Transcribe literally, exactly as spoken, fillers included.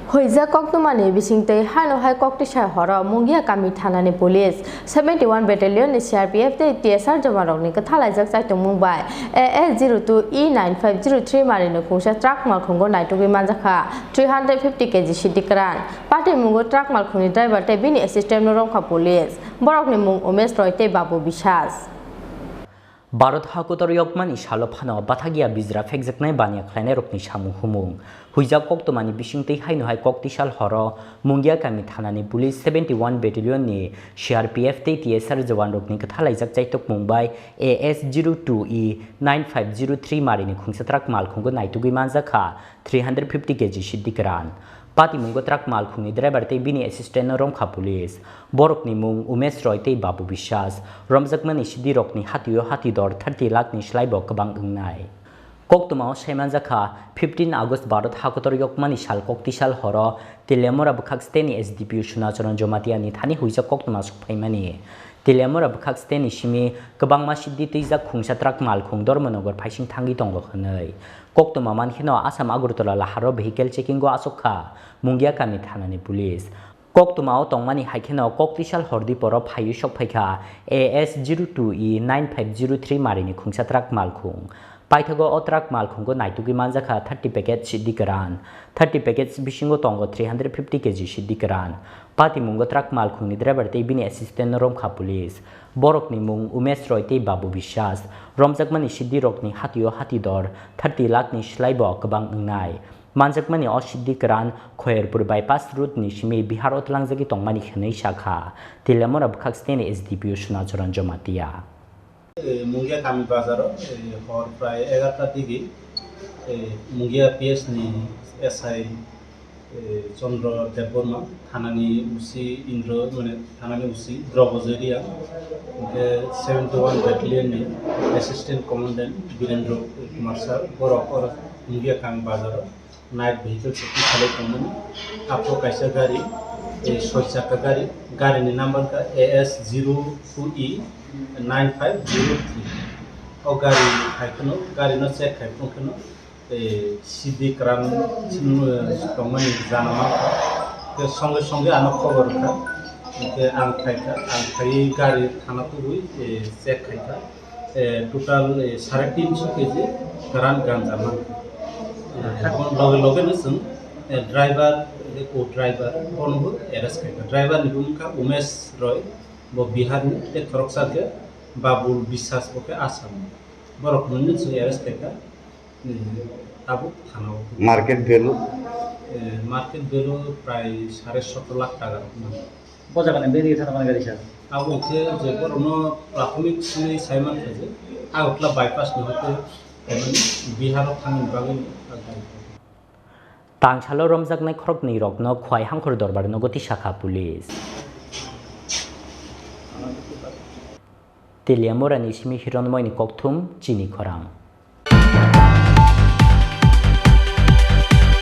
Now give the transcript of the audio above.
Huijak koktwmani bisingtwi haino hai koktwisa horo Mungia kami thanani police, seventy one battalion ni C R P F tei T S R jawan rokni kwthalaijak chaitokmung bai A S zero two E nine five zero three marini khungsa truck malkhungo naitugwi manjakha three hundred fifty K G siddi kwran. Patimungo truck malkhungni driver tei bini assistant no romkha police. Borokni mung Umesh Roy tei Babu Biswas. Bharat hakotor yokmani salo phano bathakya bijra phekjaknai baniya khlainairokni samung humung. Huijak koktwmani bisingtwi haino hai koktwisa horo Mungia kami thanani police seventy one battalion ni C R P F tei T S R jawanrokni kwthalaijak chaitokmung bai A S zero two E nine five zero three marini khungsa truck malkhungo naitugwi manjakha three hundred fifty K G siddi kwran. Patimungo truck malkhungni driver tei bini assistant no romkha police. Borokni mung Umesh Roy tei Babu Biswas. Romjakmani siddi rokni hatio hati dor thirty lakh ni slai bo kwbang wngnai. Koktwmao saimanjakha, fifteen August Bharat hakotor yokmani sal koktwisa horo Teliamura bwkhak steni S D P O Sunacharan Jamatia ni thani huijak koktwma sokphaimani. Teliamura bwkhak steni simi kwbangma siddi twijak khungsa truck malkhung Dharmanagar phaising thangwi tongo hwnwi. Koktwma mankheno Assam Agartala laharo vehicle checking o achukha Mungia kami thanani police. Koktwmao tongmani haikheno koktwisa hordi poro phaiwi sokphaikha A S zero two E nine five zero three marini khungsa truck malkhung. Paithago o truck malkhungo naitugwi manjakha thirty package siddi kwran. Thirty package bisingo tongo three hundred fifty K G siddi kwran. Patimungo truck malkhungni driver tei bini assistant no romkha police. Borokni mung Umesh Roy tei Babu Biswas. Romjakmani siddi rokni hatio hati dor thirty lakh ni slai bo kwbang wngnai. Manjakmani o siddi kwran Khoyerpur bypass route ni simi Bihar o tlangjagwi tongmani hwnwi sakha Teliamura bwkhak steni S D P O Sunacharan Jamatia. Eh, Mungia kami bazaro, eh, hor prai egarta digi, eh, Mungia P S ni S I, eh, Chandra Debbarma, thanani O C Indra, mane thanani O C Drogojeria, hingke seventy one battalion ni assistant commandant Birendra Kumar sir, borok oro Mungia kami bazaro night vehicle checking khalai tongmani. Aphuru kaisa gari, eh, soi chakka gari, gari ni number kha A S zero two E nine five zero three. O gari hai kheno, gari no check khai tong kheno, eh, siddi kwran, eh, tongmani jana mankha. Ke songe songe ano khobor kha. Ke ang khai kha, ang khai gari thana tubui, eh, check khai kha. Eh, total, eh, sare tinso K G kwran ganja mankha. Eh, loge loge no chwng, eh, driver, eh, co-driver, bono bo arrest khai kha. Driver ni bumung kha Umesh Roy, bo Bihar ni, tei khoroksa khe Babul Biswas, bo khe Assam ni. Borok hwnwi no chwng arrest khai kha. Eh, tabuk thana o. Market value? Eh, market value prai sare sotro lakh taka rok man. Bo jaga ni beri thana man gari sir. Abo khe je borokno prathomik simi sai man kha je Agartala bypass ni hoite phaimani Bihar o thangni bagwi. Tangsalo romjaknai khoroknwi rokno Khwai Hangkhor Dorbar nogo tisakha police. Teliamura ni simi Hironmoyni kokthum chini khorang.